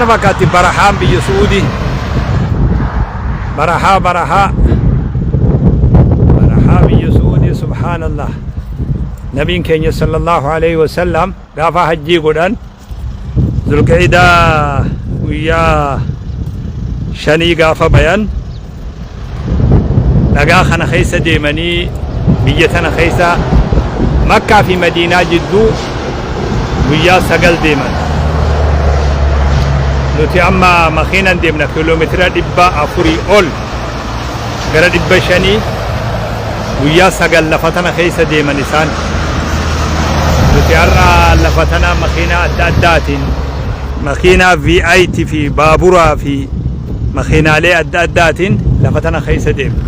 Akkana fakkaatti barahaan biyya Su'uudii. Barahaa barahaa. Barahaa biyya Su'uudii subhaanallah. Nabiin keenya sallallahu alaihi wasallam gaafa hajjii godhan Zulqiidaa guyyaa shanii gaafa bayan dhagaa kana keessa deemanii biyya tana keessa Makkaa fi Madiinaa jidduu guyyaa 9 deeman. Nuti amma makiinan deemna kiiloomeetira 400 ol gara 500 guyyaa 9 lafa tana keessa deeman isaan. Nuti har'a lafa tana makiinaa adda addaatiin makiinaa V8 fi baaburaa fi makiinaalee adda addaatiin lafa tana keessa deemna.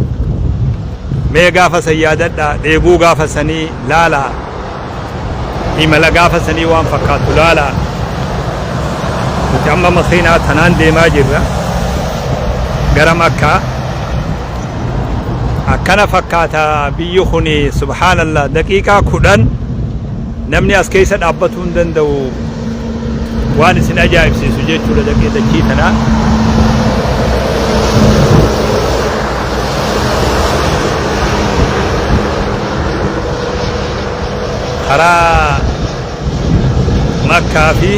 Mee gaafa san yaadadhaa dheebuu gaafa sanii laalaa imala gaafa sanii waan fakkaatu laalaa. Nuti amma makiinaa tanaan deemaa jirra gara Makkaa. Akkana fakkaata biyyi kun subhaanallah daqiiqaa 10 namni as keessa dhaabbatuu hin danda'u waan isin ajaa'ibsiisu jechuudha daqee dachii tanaa. Karaa Makkaa fi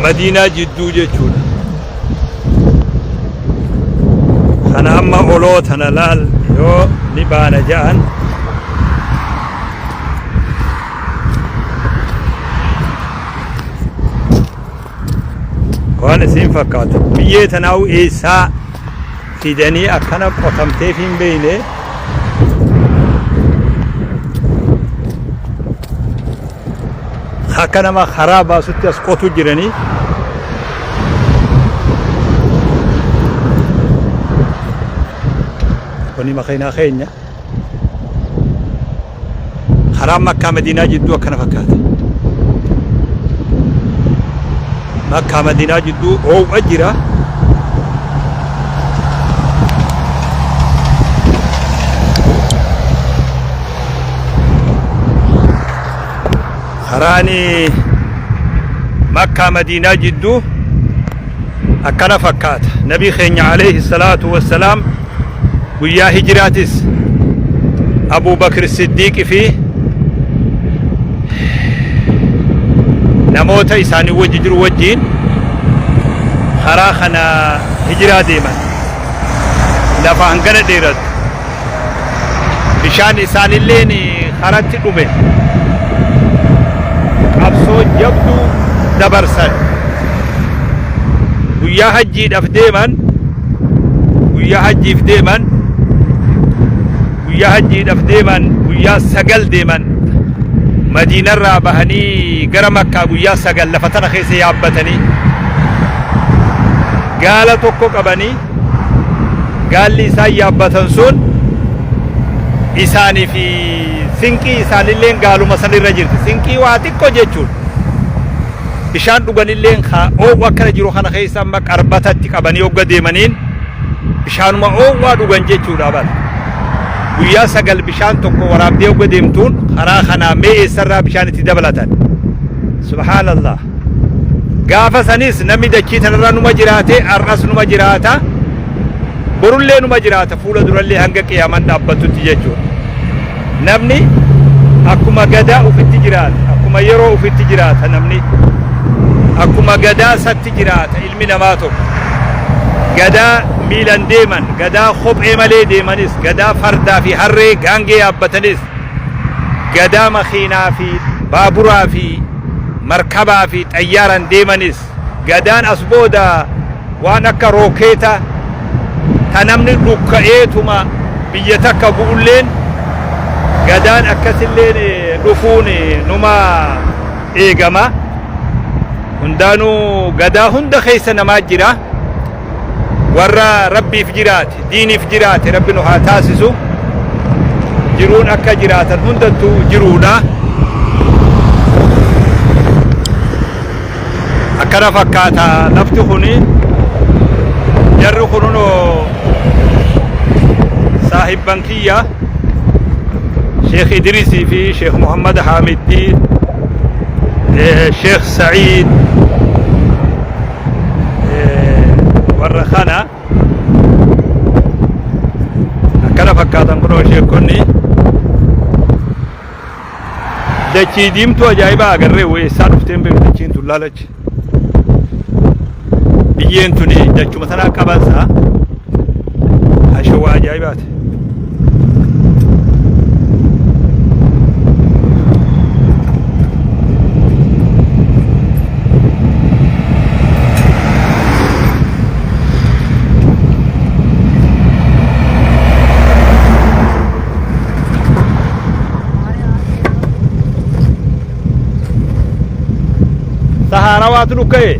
Madiinaa jidduu jechuudha. Kana amma oloo tana laal yoo ni baana ja'an waan isiin fakkaatu biyyee tanaa'u eessaa fidanii akkana qotamteef hin beekne. Akka nama karaa baasutti as qotu jiranii. Kuni makiinaa keenya. Karaan Makkaa Madiinaa jidduu akkana fakkaata. Makkaa Madiinaa jidduu oowwa jira. Karaan Makkaa Madiinaa jidduu akkana fakkaata. Nabii keenya alayhi salaatu wassalaam guyyaa hijiraatis Abuu Bakr Siddiiq fi namoota isaanii wajji jiru wajjiin karaa kana hijiraa deeman. Lafa hangana dheeratu. Bishaan isaanilleen karatti dhume. Qabsoo jabduu dabarsan. Guyyaa hajjiidhaaf deeman guyyaa hajjiif deeman guyyaa hajjiidhaaf deeman guyyaa 9 deeman Madiinarraa bahanii gara Makkaa guyyaa 9 lafa tana keessa yaabbatanii gaala tokko qabanii Gaalli isaan yaabbatan sun isaanii fi sinqii isaanilleen gaaluma san irra jirti. Sinqii waa xiqqoo jechuun bishaan dhuganilleen oowwa akkana jiru kana keessa amma qarbatatti qabanii hogga deemaniin bishaanuma oowwaa dhugan jechuudha bara. Guyyaa 9 bishaan tokko waraabdee hogga deemtuun karaa kanaa mee eessarraa bishaan itti dabalatan. Subhaanallah. Gaafa sanis namni dachii tanarra numa jiraate, har'as numa jiraata, borullee numa jiraata, fuula durallee hanga qiyaamaan dhaabbattutti jechuudha. Namni akkuma gadaa ufitti jiraata, akkuma yeroo ufitti jiraata namni. Akkuma gadaa isatti jiraata ilmi namaa tokko. Gadaa miilan deeman, gadaa kophee malee deemanis, gadaa fardaa fi harree gaangee yaabbatanis, gadaa makiinaa fi baaburaa fi markabaa fi xayyaaran deemanis gadaan as booda waan akka rookeeta ta namni dhukka'eetuma biyya takka bu'ulleen gadaan akkasilleen dhufuun numa eegama. Hundaanuu gadaa hunda keessa namaa jira. Warra Rabbiif jiraate, diiniif jiraate Rabbi nu haa taasisu. Jiruun akka jiraatan hundattuu jiruudha. Akkana fakkaata lafti kuni. Jarri kununoo saahibban kiyya Sheekh Idrisii fi Sheekh Muhammad Haamiddii, Sheekh Sa'iid, Warra kana akkana fakkaatan kunoo sheekonni dachii diimtuu ajaa'ibaa agarree weessaa dhufteen beeku dachiin tun laalachi. Biyyeen tuni dachuma tanaa qabansa ashawaa ajaa'ibaati. Sahaarawaatu dhukka'e.